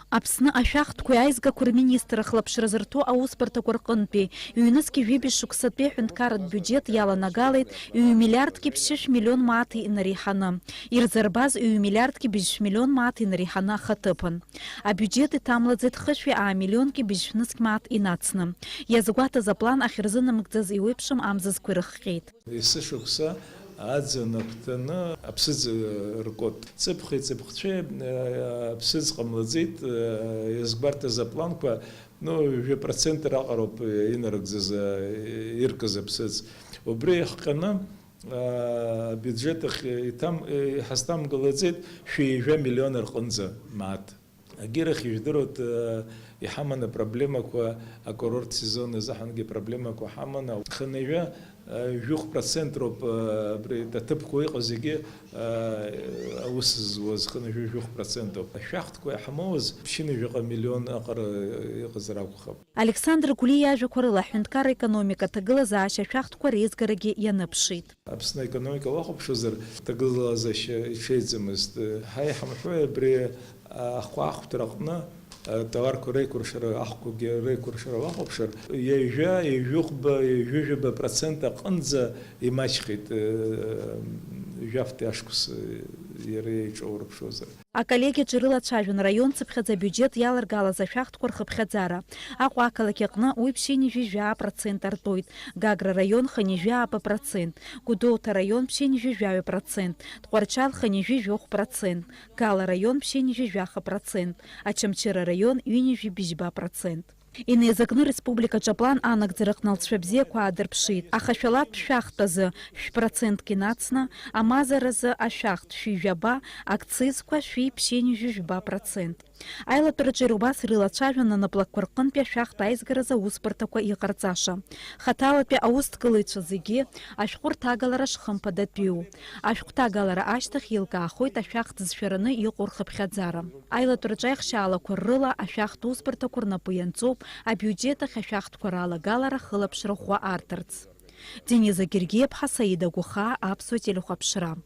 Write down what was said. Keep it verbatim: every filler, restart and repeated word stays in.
Аԥсны ашәахтәқәеи аизгақәеи рминистр ахылаԥшра зырҭо аусбарҭақәа рҟынтәи ҩнызқьи жәибжь шықәсатәи аҳәынҭқарратә биуџьет иаланагалеит ҩ-миллиардки ԥшьышә миллион мааҭ инареиҳаны, ирзырбаз ҩ-миллиардки быжьшә миллион мааҭ инареиҳаны ахаҭыԥан. Абиуџьет иҭамлаӡеит хышәи аа миллионки быжьшә нызқь мааҭ инацны. Иазгәаҭаз аплан ахьырзынамыгӡаз еиуеиԥшым амзызқәа ирыхҟьеит. Есышықәса аӡын агәҭаны аԥсыӡ ркуеит. Ҵыԥхи ҵыԥхцәеи, э, аԥсыӡ ҟамлаӡеит, э, иазгәарҭаз апланқәа, ну, жәа процент раҟароуп, э, инарыгӡаз, э, иркыз аԥсыӡ. Убри иахҟьаны, э, абиуџьет ахь иҭам-, э, иҳазҭамгылаӡеит шәи жәа миллион рҟынӡа мааҭ. Агьырахь, ижәдыруеит, э, иҳаманы проблемақәа, акурорт сезон азыҳәангьы проблемақәа ҳаман. Хынҩажәа, э, жәохә процент роуп, э, абри аҭыԥқәа иҟоу зегьы, э, аус зуаз хынҩажәа жәохә процент ауп. Ашәахтәқәа иаҳмоуаз ԥшьынҩажәаҟа миллион аҟара иҟазар акәхап. Александр Гәлиа иажәақәа рыла, аҳәынҭқарра аекономика аҭагылазаашьа ашәахтәқәа реизгарагьы ианыԥшит. Аԥсны аекономика уахәаԥшуазар, ҭагылазаашьа иҽеиӡамызт. Ҳа иҳамҳәои абри ахәаахәҭра аҟны, атоварқәа реикәыршара, ахәқәагьы реикәыршара уахәаԥшыр, ҩажәа, ҩажәихәба, ҩажәижәаба процент аҟынӡа имаҷхеит, жәафтәи ашықәс иара иаҿоурԥшуазар. Аколлегиаҿы ирылацәажәон раионцыԥхьаӡа абиуџьет иаларгалаз ашәахтәқәа рхыԥхьаӡара. Аҟәа ақалақь аҟны уи ԥшьынҩажәи жәаа процент артоит, Гагра раион хынҩажәи ааба процент, Гәдоуҭа раион ԥшьынҩажәи жәаҩа процент, Тҟәарчал хынҩажәи жәохә процент, Гала раион ԥшьынҩажәи жәаха процент, Очамчыра раион ҩынҩажәи быжьба процент. Инеизакны республикаҿы аплан анагӡара аҟны алҵшәа бзиақәа аадырԥшит, аха шәалатә шәахтә азы шә-процентк инацны, амазаразы ашәахтә шәи жәаба, акцизқәа шәи ԥшьынҩажәи жәба процент. Аилатәараҿы иара убас ирылацәажәон анаплакқәа рҟынтәи ашәахтә аизгаразы аусбарҭақәа иҟарҵаша. Хаҭалатәи аусҭгылаҩцәа зегьы ашәҟәы рҭагалара шхымԥадатәиу. Ашәҟәҭагалара ашьҭахь еилкаахоит ашәахтә зшәараны иҟоу рхыԥхьаӡара. Аилатәараҿы аихшьаалақәа рыла ашәахтә усбарҭақәа рнапы ианҵоуп абиуџьет ахь ашәахтәқәа ралагалара хылаԥшра ӷәӷәа арҭарц. Дениза Гергиаԥҳа, Саида Гәахаа, Аԥсуа телехәаԥшра.